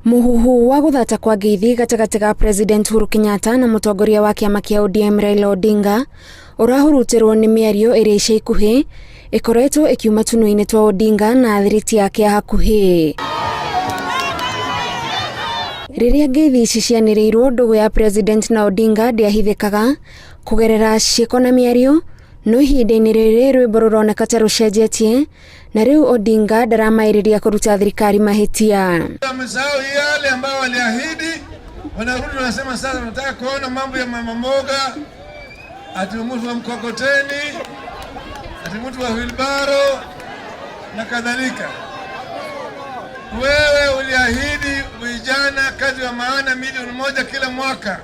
Mũhuhu wa gũthata kwa ngeithi gatagatĩ ga President Uhuru Kenyatta na mũtongoria wa kĩama kĩa ODM Raila Odinga ũrahurutĩrwo nĩ mĩario ĩrĩa ica ikuhĩ ĩkoretwo ĩkiuma tũnua-inĩ twa Odinga na athiriti ake a hakuhĩ. Rĩrĩa ngeithi ici cianĩrĩirwo, ndũgũ ya President na Odinga ndĩahithĩkaga kũgerera ciĩko na mĩario, no ihinda-inĩ rĩrĩ rwĩmbo rũroneka ta rũcenjetie na rĩu Odinga ndaramaĩrĩria kũruta thirikari mahĩtia. Wamesahau yale ambayo waliahidi, wanarudi wanasema sasa tunataka kuona mambo ya mama mboga, ati mtu wa mkokoteni, ati mtu wa wheelbarrow na kadhalika. Wewe uliahidi vijana kazi wa maana milioni 1 kila mwaka.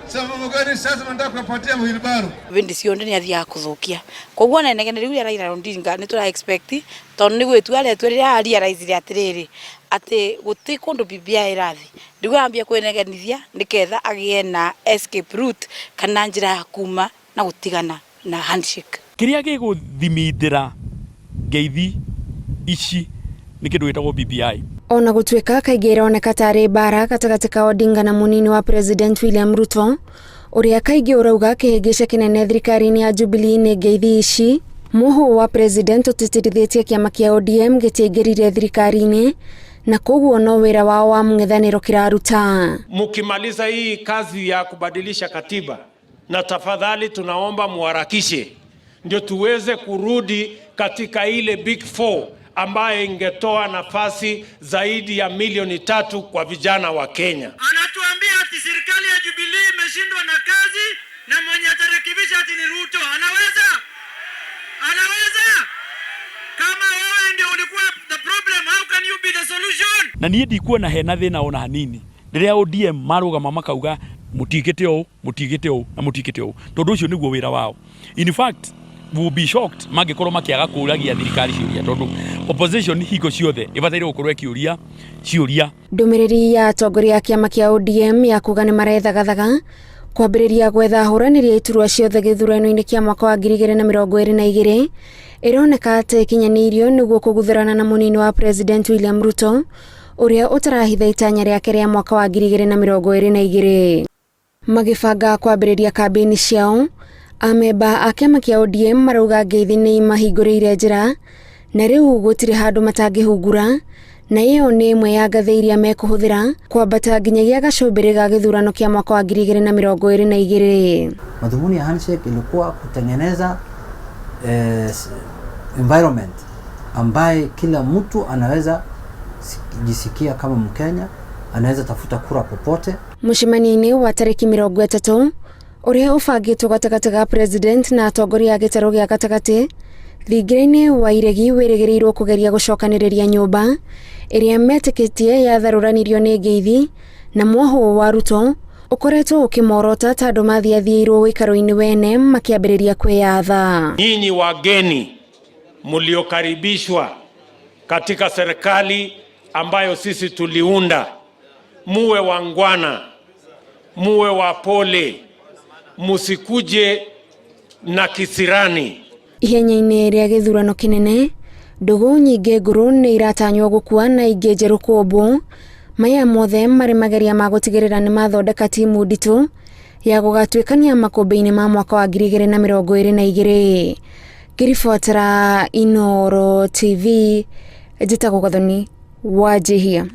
Sababu gani sasa unataka kuwapatia wheelbarrow? Bindi cionde ni athiaga kuthukia. Koguo ona inegene riu ria Raila Odinga ni tura expect tondu ni gwitua aretua riria realize atiriri ati guti kundu BBI irathi, riu ambia kwinegenithia niketha agie na escape route kana njira ya kuma na gutigana na handshake. Kiria giguthimithira ngeithi ici nĩ kĩndũ gĩtagwo BBI. Ona gũtuĩka kaingĩ ĩroneka tarĩ mbara gatagatĩ ka Odinga na mũnini wa President William Ruto, ũrĩa kaingĩ ũrauga kĩhĩngĩca kĩnene thirikari-inĩ ya Jubilee nĩ ngeithi ici. Mũhũ wa President ũtĩtĩrithĩtie kĩama kĩa ODM gĩtiaingĩrire thirikari-inĩ na koguo no wĩra wao wa mũng'ethanĩro kĩraruta. Mkimaliza hii kazi ya kubadilisha katiba, na tafadhali tunaomba muharakishe ndio tuweze kurudi katika ile big four ambayo ingetoa nafasi zaidi ya milioni 3 kwa vijana wa Kenya. Anatuambia ati serikali ya Jubilee imeshindwa na kazi na mwenye atarekebisha ati ni Ruto. Anaweza? Anaweza? Kama wewe ndio ulikuwa the problem, how can you be the solution? Na niĩ ndikuona hena thĩna ona hanini rĩrĩa ODM marũgama makauga mũtiĩkĩte ũũ, mũtiĩkĩte ũũ na mũtiĩkĩte ũũ, tondũ ũcio nĩguo wĩra wao. In fact, we will be shocked mangĩkorwo makĩaga kũragia thirikari ciũria, tondũ opposition hingo ciothe ĩbataire gũkorwo ĩkĩũria ciũria. Ndũmĩrĩri ya atongoria a kĩama kĩa ODM ya kuga nĩ marethagathaga kwambĩrĩria gwetha ahũranĩri a iturwa ciothe gĩthurano-inĩ kĩa mwaka wa 2022 ĩroneka ta ĩkinyanĩirio nĩguo kũguthũrana na mũnini wa President William Ruto, ũrĩa ũtarahitha itanya rĩake rĩa mwaka wa 2022. Magĩbanga kwambĩrĩria kambĩini ciao, amemba a kĩama kĩa ODM marauga ngeithi nĩ imahingũrĩire njĩra na rĩu gũtirĩ handũ matangĩhungura, na ĩyo nĩ ĩmwe ya ngathĩ iria mekũhũthĩra kwambata nginyagia gacũmbĩrĩ ga gĩthurano kĩa mwaka wa 2022. Madhumuni ya handshake ilikuwa kutengeneza environment ambaye kila mtu anaweza jisikia kama Mkenya, anaweza tafuta kura popote. Mũcemanio-inĩ wa tarĩki 30 ũrĩa ũbangĩtwo gatagatĩ ga President na atongoria a gĩtarũ gĩa gatagatĩ thingira-inĩ wa iregi wĩrĩgĩrĩirwo kũgeria gũcokanĩrĩria nyũmba ĩrĩa metĩkĩtie yatharũranirio nĩ ngeithi na mwahũ wa Ruto ũkoretwo ũkĩmorota ta andũ mathiathiĩirwo ũikaro-inĩ wene makĩambĩrĩria kwĩyatha. Nyinyi wageni mliokaribishwa katika serikali ambayo sisi tuliunda, muwe wangwana, muwe wapole, musikuje na kisirani. Ihenya-inĩ rĩa gĩthurano kĩnene, ndũgũ nyingĩ ngũrũ nĩ iratanywo gũkua na ingĩ njerũ kũmbwo. Maya mothe marĩ mageria ma gũtigĩrĩra nĩ mathondeka timu nditũ ya gũgatuĩkania makũmbĩ-inĩ ma mwaka wa 2022. Ngĩribotera Inooro TV, njĩtagwo Gathoni Wanjihia.